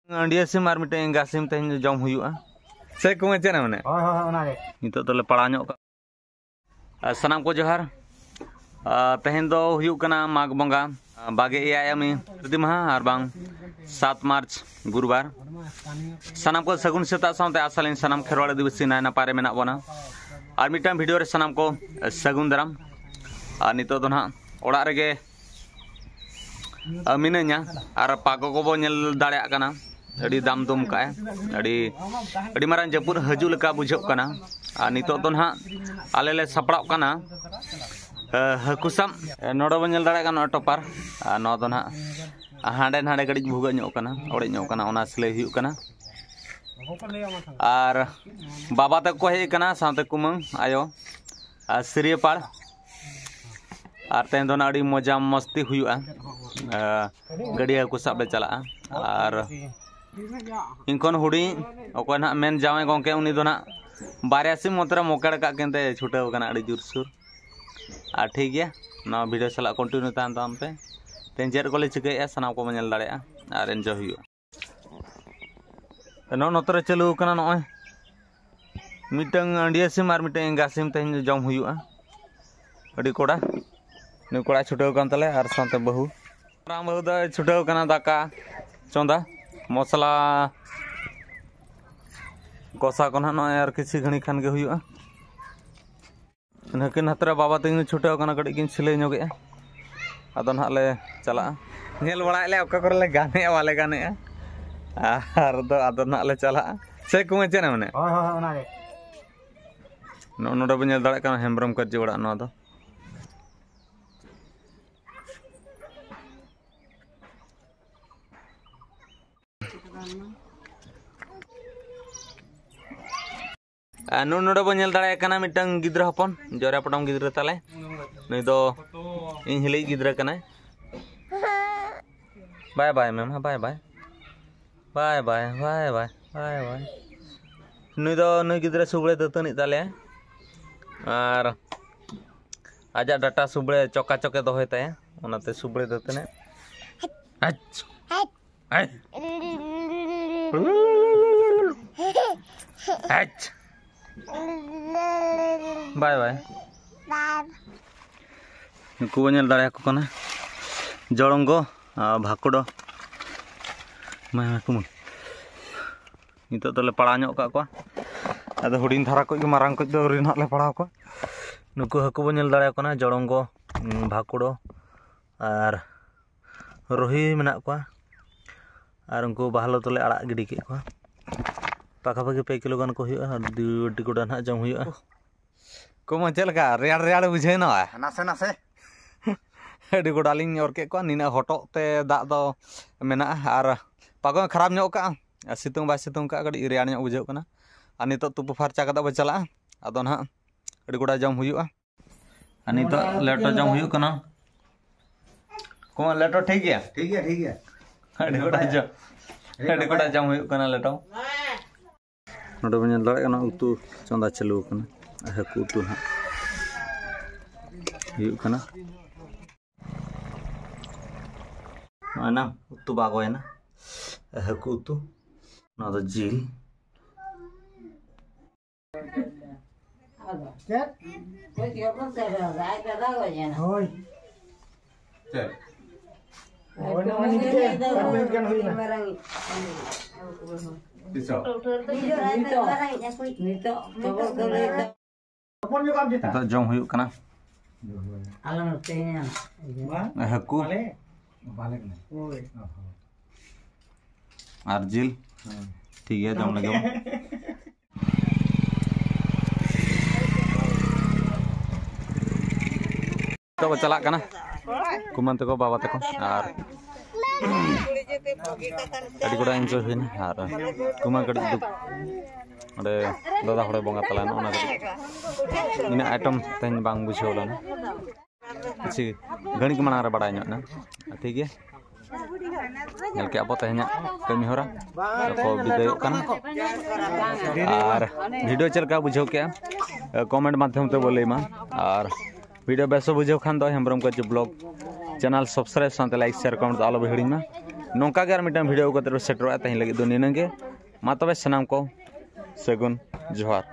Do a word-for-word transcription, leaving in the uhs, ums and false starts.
ᱟᱹᱰᱤᱭᱟᱹ ᱥᱤᱢ ᱟᱨ ᱢᱤᱫᱴᱮᱱ ᱮᱸᱜᱟ ᱥᱤᱢ ᱛᱮᱦᱮᱧ ᱡᱚᱢ ᱦᱩᱭᱩᱜᱼᱟ᱾ ᱥᱮ ᱠᱚ ᱢᱮᱱ ᱪᱮᱫ ᱮᱢ ᱢᱮᱱᱮᱫ? ᱦᱳᱭ, ᱦᱳᱭ, ᱦᱳᱭ, ᱚᱱᱟᱜᱮ᱾ ᱱᱤᱛᱚᱜ ᱫᱚᱞᱮ ᱯᱟᱲᱟᱣ ᱧᱚᱜ ᱠᱟᱜ᱾ ᱟᱨ ᱥᱟᱱᱟᱢ ᱠᱚ ᱡᱚᱦᱟᱨ᱾ ᱟᱨ ᱛᱮᱦᱮᱧ ᱫᱚ ᱦᱩᱭᱩᱜ ᱠᱟᱱᱟ ᱢᱟᱜᱽ ᱵᱚᱸᱜᱟ, ᱟᱨ ᱵᱟᱜᱮ ᱮᱭᱟᱭ ᱟᱹᱢᱤ ᱥᱟᱹᱨᱫᱤ ᱢᱟᱦᱟ ᱟᱨ ᱵᱟᱝ ᱥᱟᱛ ᱢᱟᱨᱪ ᱜᱩᱨᱩᱵᱟᱨ᱾ ᱥᱟᱱᱟᱢ ᱠᱚ ᱥᱟᱹᱜᱩᱱ ᱥᱮᱛᱟᱜ ᱥᱟᱶᱛᱮ ᱟᱥᱟᱞᱤᱧ ᱥᱟᱱᱟᱢ ᱠᱷᱮᱨᱣᱟᱲ ᱟᱹᱫᱤᱵᱟᱹᱥᱤ ᱱᱟᱭ ᱱᱟᱯᱟᱭ ᱨᱮ ᱢᱮᱱᱟᱜ ᱵᱚᱱᱟ᱾ ᱟᱨ ᱢᱤᱫᱴᱟᱝ ᱵᱷᱤᱰᱤᱭᱳ ᱨᱮ ᱥᱟᱱᱟᱢ ᱠᱚ ᱥᱟᱹᱜᱩᱱ ᱫᱟᱨᱟᱢ᱾ ᱟᱨ ᱱᱤᱛᱚᱜ ᱫᱚ ᱱᱟᱦᱟᱜ ᱚᱲᱟᱜ ᱨᱮᱜᱮ ᱟᱨ ᱢᱤᱱᱟᱹᱧᱟ᱾ ᱟᱨ ᱯᱟᱜᱚ ᱠᱚᱵᱚ ᱧᱮᱞ ᱫᱟᱲᱮᱭᱟᱜ ᱠᱟᱱᱟ, ᱟᱹᱰᱤ ᱫᱟᱢ ᱫᱩᱢ ᱠᱟᱜᱼᱟᱭ, ᱟᱹᱰᱤ ᱟᱹᱰᱤ ᱢᱟᱨᱟᱝ ᱡᱟᱹᱯᱩᱫ ᱦᱤᱡᱩᱜ ᱞᱮᱠᱟ ᱵᱩᱡᱷᱟᱹᱜ ᱠᱟᱱᱟ᱾ ᱟᱨ ᱱᱤᱛᱚᱜ ᱫᱚ ᱱᱟᱦᱟᱜ ᱟᱞᱮ ᱞᱮ ᱥᱟᱯᱲᱟᱜ ᱠᱟᱱᱟ, ᱮ, ᱦᱟᱹᱠᱩ ᱥᱟᱵ᱾ ᱮ, ᱱᱚᱰᱮ ᱵᱚᱱ ᱧᱮᱞ ᱫᱟᱲᱮᱭᱟᱜ ᱠᱟᱱᱟ ᱱᱚᱜᱼᱚᱭ ᱴᱚᱯᱟᱨ, ᱟᱨ ᱱᱚᱣᱟ ᱫᱚ ᱱᱟᱦᱟᱜ ᱦᱟᱸᱰᱮ ᱱᱟᱰᱮ ᱠᱟᱹᱴᱤᱡ ᱵᱷᱩᱜᱟᱹᱜ ᱧᱚᱜ ᱠᱟᱱᱟ, ᱚᱲᱮᱡ ᱧᱚᱜ ᱠᱟᱱᱟ, ᱚᱱᱟ ᱥᱤᱞᱟᱹᱭ ᱦᱩᱭᱩᱜ ᱠᱟᱱᱟ᱾ ᱟᱨ ᱵᱟᱵᱟ ᱛᱟᱠᱚ ᱠᱚ ᱦᱮᱡ ᱟᱠᱟᱱᱟ, ᱥᱟᱶᱛᱮ ᱠᱩᱢᱟᱹᱝ ᱟᱭᱳ ᱟᱨ ᱥᱤᱨᱤᱭᱟᱹᱯᱟᱲ᱾ ᱟᱨ ᱛᱮᱦᱮᱧ ᱫᱚ ᱱᱟᱜ ᱟᱹᱰᱤ ᱢᱚᱡᱟ ᱢᱚᱥᱛᱤ ᱦᱩᱭᱩᱜᱼᱟ᱾ ᱟᱨ ᱜᱟᱹᱰᱭᱟᱹ ᱦᱟᱹᱠᱩ ᱥᱟᱵ ᱞᱮ ᱪᱟᱞᱟᱜᱼᱟ᱾ ᱟᱨ ᱤᱧ ᱠᱷᱚᱱ ᱦᱩᱰᱤᱧ ᱚᱠᱚᱭ ᱱᱟᱜ ᱢᱮᱱ ᱡᱟᱶᱟᱭ ᱜᱚᱢᱠᱮ, ᱩᱱᱤ ᱫᱚ ᱱᱟᱜ ᱵᱟᱨᱭᱟ ᱥᱤᱢ ᱢᱚᱛᱨᱮ ᱢᱚᱠᱮᱲ ᱠᱟᱜ ᱠᱤᱱ ᱛᱮ ᱪᱷᱩᱴᱟᱹᱣ ᱠᱟᱱᱟ ᱟᱹᱰᱤ ᱡᱳᱨᱥᱳᱨ᱾ ᱟᱨ ᱴᱷᱤᱠ ᱜᱮᱭᱟ, ᱱᱚᱣᱟ ᱵᱷᱤᱰᱤᱭᱳ ᱥᱟᱞᱟᱜ ᱠᱚᱱᱴᱤᱱᱤᱭᱩ ᱛᱟᱦᱮᱱ ᱛᱟᱵᱚᱱ ᱯᱮ᱾ ᱛᱮᱦᱮᱧ ᱪᱮᱫ ᱠᱚᱞᱮ ᱪᱤᱠᱟᱹᱭᱮᱫᱼᱟ ᱥᱟᱱᱟᱢ ᱠᱚᱵᱚᱱ ᱧᱮᱞ ᱫᱟᱲᱮᱭᱟᱜᱼᱟ ᱟᱨ ᱮᱱᱡᱚᱭ ᱦᱩᱭᱩᱜᱼᱟ᱾ ᱱᱚᱜᱼᱚ ᱱᱚᱛᱮ ᱨᱮ ᱪᱟᱹᱞᱩ ᱟᱠᱟᱱᱟ ᱱᱚᱜᱼᱚᱭ ᱢᱤᱫᱴᱟᱝ ᱟᱹᱰᱤᱭᱟᱹ ᱥᱤᱢ ᱟᱨ ᱢᱤᱫᱴᱟᱝ ᱮᱸᱜᱟ ᱥᱤᱢ ᱛᱮᱦᱮᱧ ᱡᱚᱢ ᱦᱩᱭᱩᱜᱼᱟ᱾ ᱟᱹᱰᱤ ᱠᱚᱲᱟ, ᱱᱩᱭ ᱠᱚᱲᱟ ᱪᱷᱩᱴᱟᱹᱣ ᱟᱠᱟᱱ ᱛᱟᱞᱮᱭᱟ ᱟᱨ ᱥᱟᱶᱛᱮ ᱵᱟᱹᱦᱩ᱾ ᱢᱟᱨᱟᱝ ᱵᱟᱹᱦᱩ ᱫᱚᱭ ᱪᱷᱩᱴᱟᱹᱣ ᱟᱠᱟᱱᱟ ᱫᱟᱠᱟ ᱪᱚᱸᱫᱟ, ᱢᱚᱥᱞᱟ ᱠᱚᱥᱟ ᱠᱚ ᱱᱟᱦᱟᱜ ᱱᱚᱜᱼᱚᱭ ᱟᱨ ᱠᱤᱪᱷᱩ ᱜᱷᱟᱹᱲᱤ ᱠᱷᱟᱱ ᱜᱮ ᱦᱩᱭᱩᱜᱼᱟ᱾ ᱱᱩᱠᱤᱱ ᱦᱟᱛᱨᱟ ᱵᱟᱵᱟ ᱛᱟᱹᱠᱤᱱ ᱪᱷᱩᱴᱟᱹᱣ ᱠᱟᱱᱟ, ᱠᱟᱹᱴᱤᱡ ᱠᱤᱱ ᱥᱤᱞᱟᱹᱭ ᱧᱚᱜᱮᱜᱼᱟ᱾ ᱟᱫᱚ ᱱᱟᱦᱟᱜ ᱞᱮ ᱪᱟᱞᱟᱜᱼᱟ᱾ ᱧᱮᱞ ᱵᱟᱲᱟᱭᱮᱫ ᱞᱮ ᱚᱠᱟ ᱠᱚᱨᱮ ᱞᱮ ᱜᱟᱱᱮᱜᱼᱟ, ᱵᱟᱞᱮ ᱜᱟᱱᱮᱜᱼᱟ᱾ ᱟᱨ ᱫᱚ ᱟᱫᱚ ᱱᱟᱦᱟᱜ ᱞᱮ ᱪᱟᱞᱟᱜᱼᱟ᱾ ᱥᱮ ᱠᱚ ᱢᱮᱱ ᱪᱮᱫ ᱮᱢ ᱢᱮᱱᱮᱫ? ᱦᱳᱭ, ᱦᱳᱭ, ᱦᱳᱭ, ᱚᱱᱟᱜᱮ᱾ ᱱᱚᱜᱼᱚ ᱱᱚᱰᱮ ᱵᱚᱱ ᱧᱮᱞ ᱫᱟᱲᱮᱭᱟᱜ ᱠᱟᱱᱟ ᱦᱮᱢᱵᱨᱚᱢ ᱠᱟᱹᱨᱡᱤ ᱚᱲᱟᱜ ᱱᱚᱣᱟ ᱫᱚ᱾ ᱟᱨ ᱱᱚ-, ᱱᱚᱰᱮ ᱵᱚᱱ ᱧᱮᱞ ᱫᱟᱲᱮᱭᱟᱜ ᱠᱟᱱᱟ ᱢᱤᱫᱴᱟᱝ ᱜᱤᱫᱽᱨᱟᱹ ᱦᱚᱯᱚᱱ, ᱡᱚᱨᱮ ᱯᱚᱴᱚᱢ ᱜᱤᱫᱽᱨᱟᱹ ᱛᱟᱞᱮ᱾ ᱱᱩᱭ ᱫᱚ ᱤᱧ ᱦᱤᱞᱤᱡ ᱜᱤᱫᱽᱨᱟᱹ ᱠᱟᱱᱟᱭ᱾ ᱵᱟᱭ ᱵᱟᱭ ᱢᱮ ᱢᱟ, ᱵᱟᱭ ᱵᱟᱭ᱾ ᱵᱟᱭ ᱵᱟᱭ, ᱵᱟᱭ ᱵᱟᱭ, ᱵᱟᱭ ᱵᱟᱭ᱾ ᱱᱩᱭ ᱫᱚ, ᱱᱩᱭ ᱜᱤᱫᱽᱨᱟᱹ ᱥᱩᱵᱲᱮ ᱫᱟᱹᱛᱟᱹᱱᱤᱜ ᱛᱟᱞᱮᱭᱟ᱾ ᱟᱨ ᱟᱡᱟᱜ ᱰᱟᱴᱟ ᱥᱩᱵᱲᱮ ᱪᱚᱠᱟ ᱪᱚᱠᱮ ᱫᱚᱦᱚᱭ ᱛᱟᱭᱟ, ᱚᱱᱟᱛᱮ ᱥᱩᱵᱲᱮ ᱫᱟᱹᱛᱟᱹᱱᱤ᱾ ᱟᱪ᱾ ᱟᱭ᱾ ᱟᱪ᱾ ᱵᱟᱭ ᱵᱟᱭ᱾ ᱱᱩᱠᱩ ᱵᱚᱱ ᱧᱮᱞ ᱫᱟᱲᱮᱭᱟᱠᱚ ᱠᱟᱱᱟ, ᱡᱚᱲᱚᱝᱜᱚ ᱟᱨ ᱵᱷᱟᱠᱩᱰᱚ᱾ ᱢᱟ, ᱢᱟ, ᱠᱩᱢᱟᱹᱝ᱾ ᱱᱤᱛᱚᱜ ᱫᱚᱞᱮ ᱯᱟᱲᱟᱣ ᱧᱚᱜ ᱠᱟᱜ ᱠᱚᱣᱟ᱾ ᱟᱫᱚ ᱦᱩᱰᱤᱧ ᱫᱷᱟᱨᱟ ᱠᱚ ᱜᱮ, ᱢᱟᱨᱟᱝ ᱠᱚ ᱫᱚ ᱟᱹᱣᱨᱤ ᱱᱟᱦᱟᱜ ᱞᱮ ᱯᱟᱲᱟᱣ ᱠᱚᱣᱟ᱾ ᱱᱩᱠᱩ ᱦᱟᱹᱠᱩ ᱵᱚᱱ ᱧᱮᱞ ᱫᱟᱲᱮᱭᱟᱠᱚ ᱠᱟᱱᱟ, ᱡᱚᱲᱚᱝᱜᱚ, ᱩᱸ, ᱵᱷᱟᱠᱩᱲᱚ ᱟᱨ ᱨᱩᱦᱤ ᱢᱮᱱᱟᱜ ᱠᱚᱣᱟ᱾ ᱟᱨ ᱩᱱᱠᱩ ᱵᱟᱦᱞᱳ ᱫᱚᱞᱮ ᱟᱲᱟᱜ ᱜᱤᱰᱤ ᱠᱮᱫ ᱠᱚᱣᱟ᱾ ᱯᱟᱠᱟᱯᱟᱠᱤ ᱯᱮ ᱠᱤᱞᱳ ᱜᱟᱱ ᱠᱚ ᱦᱩᱭᱩᱜᱼᱟ᱾ ᱟᱹᱰᱤ, ᱟᱹᱰᱤ ᱜᱚᱰᱟ ᱱᱟᱦᱟᱜ ᱡᱚᱢ ᱦᱩᱭᱩᱜᱼᱟ᱾ ᱠᱚᱢᱟ ᱪᱮᱫ ᱞᱮᱠᱟ? ᱨᱮᱭᱟᱲ ᱨᱮᱭᱟᱲ ᱵᱩᱡᱷᱟᱹᱣ ᱮᱱᱟ? ᱱᱟᱥᱮ ᱱᱟᱥᱮ᱾ ᱟᱹᱰᱤ ᱜᱚᱰᱟ ᱞᱤᱧ ᱚᱨ ᱠᱮᱫ ᱠᱚᱣᱟ᱾ ᱱᱤᱱᱟᱹᱜ ᱦᱚᱴᱚᱜ ᱛᱮ ᱫᱟᱜ ᱫᱚ ᱢᱮᱱᱟᱜᱼᱟ᱾ ᱟᱨ ᱯᱟᱜᱚᱭ ᱠᱷᱟᱨᱟᱯ ᱧᱚᱜ ᱠᱟᱜᱼᱟ᱾ ᱟᱨ ᱥᱤᱛᱩᱝ ᱵᱟᱭ ᱥᱤᱛᱩᱝ ᱠᱟᱜᱼᱟ, ᱠᱟᱹᱴᱤᱡ ᱨᱮᱭᱟᱲ ᱧᱚᱜ ᱵᱩᱡᱷᱟᱹᱜ ᱠᱟᱱᱟ᱾ ᱟᱨ ᱱᱤᱛᱚᱜ ᱛᱩᱯᱩ ᱯᱷᱟᱨᱪᱟ ᱠᱟᱛᱮ ᱵᱚ ᱪᱟᱞᱟᱜᱼᱟ᱾ ᱟᱫᱚ ᱱᱟᱦᱟᱜ ᱟᱹᱰᱤ ᱜᱚᱰᱟ ᱡᱚᱢ ᱦᱩᱭᱩᱜᱼᱟ᱾ ᱟᱨ ᱱᱤᱛᱚᱜ ᱞᱮᱴᱚ ᱡᱚᱢ ᱦᱩᱭᱩᱜ ᱠᱟᱱᱟ᱾ ᱠᱚᱢᱟ ᱞᱮᱴᱚ ᱴᱷᱤᱠ ᱜᱮᱭᱟ? ᱴᱷᱤᱠ ᱜᱮᱭᱟ, ᱴᱷᱤᱠ ᱜᱮᱭᱟ᱾ ᱟᱹᱰᱤ ᱜᱚᱰᱟ ᱡᱚᱢ, ᱟᱹᱰᱤ ᱜᱚᱰᱟ ᱡᱚᱢ ᱦᱩᱭᱩᱜ ᱠᱟᱱᱟ ᱞᱮᱴᱚ᱾ ᱱᱚᱰᱮ ᱵᱚᱱ ᱧᱮᱞ ᱫᱟᱲᱮᱭᱟᱜ ᱠᱟᱱᱟ, ᱩᱛᱩ ᱪᱚᱸᱫᱟ ᱪᱟᱹᱞᱩ ᱟᱠᱟᱱᱟ᱾ ᱦᱟᱹᱠᱩ ᱩᱛᱩ ᱱᱟᱦᱟᱜ ᱦᱩᱭᱩᱜ ᱠᱟᱱᱟ᱾ ᱱᱚᱜᱼᱚᱭ ᱱᱟ ᱩᱛᱩ ᱵᱟᱜᱚᱭᱮᱱᱟ, ᱦᱟᱹᱠᱩ ᱩᱛᱩ᱾ ᱱᱚᱣᱟ ᱫᱚ ᱡᱤᱞ᱾ ᱦᱳᱭ᱾ ᱦᱳᱭ, ᱱᱚᱜᱼᱚᱭ ᱱᱤᱛ ᱜᱮ ᱵᱟᱨ ᱢᱤᱱᱤᱴ ᱜᱟᱱ ᱦᱩᱭᱱᱟ᱾ ᱛᱤᱥᱚᱜ? ᱱᱤᱛᱚᱜ ᱡᱚᱢ ᱦᱩᱭᱩᱜ ᱠᱟᱱᱟ᱾ ᱦᱟᱹᱠᱩ ᱟᱨ ᱡᱤᱞ᱾ ᱴᱷᱤᱠ ᱜᱮᱭᱟ, ᱡᱚᱢ ᱞᱮᱜᱮ ᱵᱚᱱ᱾ ᱱᱤᱛᱚᱜ ᱠᱚ ᱪᱟᱞᱟᱜ ᱠᱟᱱᱟ ᱠᱩᱢᱟᱹᱝ ᱛᱟᱠᱚ, ᱵᱟᱵᱟ ᱛᱟᱠᱚ, ᱟᱨ ᱟᱹᱰᱤ ᱜᱚᱴᱟ ᱮᱱᱡᱚᱭ ᱦᱩᱭᱱᱟ᱾ ᱟᱨ ᱠᱩᱢᱟᱹᱝ ᱠᱟᱹᱴᱤᱡ ᱫᱩᱠ, ᱚᱸᱰᱮ ᱫᱟᱫᱟ ᱦᱚᱲᱮ ᱵᱚᱸᱜᱟ ᱛᱟᱞᱟᱭᱮᱱᱟ, ᱚᱱᱟ ᱠᱟᱹᱴᱤᱡ ᱤᱱᱟᱹᱜ ᱟᱭᱴᱮᱢ ᱛᱮᱦᱮᱧ ᱵᱟᱝ ᱵᱩᱡᱷᱟᱹᱣ ᱞᱮᱱᱟ᱾ ᱠᱤᱪᱷᱩ ᱜᱷᱟᱹᱲᱤᱡ ᱢᱟᱲᱟᱝ ᱨᱮ ᱵᱟᱲᱟᱭ ᱧᱚᱜ ᱮᱱᱟ᱾ ᱴᱷᱤᱠ ᱜᱮᱭᱟ, ᱧᱮᱞ ᱠᱮᱜᱼᱟ ᱵᱚ ᱛᱮᱦᱮᱧᱟᱜ ᱠᱟᱹᱢᱤ ᱦᱚᱨᱟ ᱫᱚᱠᱚ ᱵᱤᱫᱟᱹᱭᱚᱜ ᱠᱟᱱᱟ᱾ ᱟᱨ ᱵᱷᱤᱰᱤᱭᱳ ᱪᱮᱫ ᱞᱮᱠᱟ ᱵᱩᱡᱷᱟᱹᱣ ᱠᱮᱜᱼᱟ, ᱠᱚᱢᱮᱱᱴ ᱢᱟᱫᱽᱫᱷᱚᱢ ᱛᱮ ᱵᱚ ᱞᱟᱹᱭ ᱢᱟ᱾ ᱟᱨ ᱵᱷᱤᱰᱤᱭᱳ ᱵᱮᱥ ᱵᱚ ᱵᱩᱡᱷᱟᱹᱣ ᱠᱷᱟᱱ ᱫᱚ ᱦᱮᱢᱵᱨᱚᱢ ᱠᱚᱪᱤ ᱵᱞᱚᱜ ᱪᱮᱱᱮᱞ ᱥᱟᱵᱥᱠᱨᱟᱭᱤᱵᱽ ᱥᱟᱶᱛᱮ ᱞᱟᱭᱤᱠ, ᱥᱮᱭᱟᱨ, ᱠᱚᱢᱮᱱᱴ ᱫᱚ ᱟᱞᱚ ᱵᱚ ᱦᱤᱲᱤᱧ ᱢᱟ᱾ ᱱᱚᱝᱠᱟ ᱜᱮ ᱟᱨ ᱢᱤᱫᱴᱟᱝ ᱵᱷᱤᱰᱤᱭᱳ ᱟᱹᱜᱩ ᱠᱟᱛᱮ ᱵᱚ ᱥᱮᱴᱮᱨᱚᱜᱼᱟ᱾ ᱛᱮᱦᱮᱧ ᱞᱟᱹᱜᱤᱫ ᱫᱚ ᱱᱤᱱᱟᱹᱜ ᱜᱮ᱾ ᱢᱟ ᱛᱚᱵᱮ ᱥᱟᱱᱟᱢ ᱠᱚ ᱥᱟᱹᱜᱩᱱ ᱡᱚᱦᱟᱨ᱾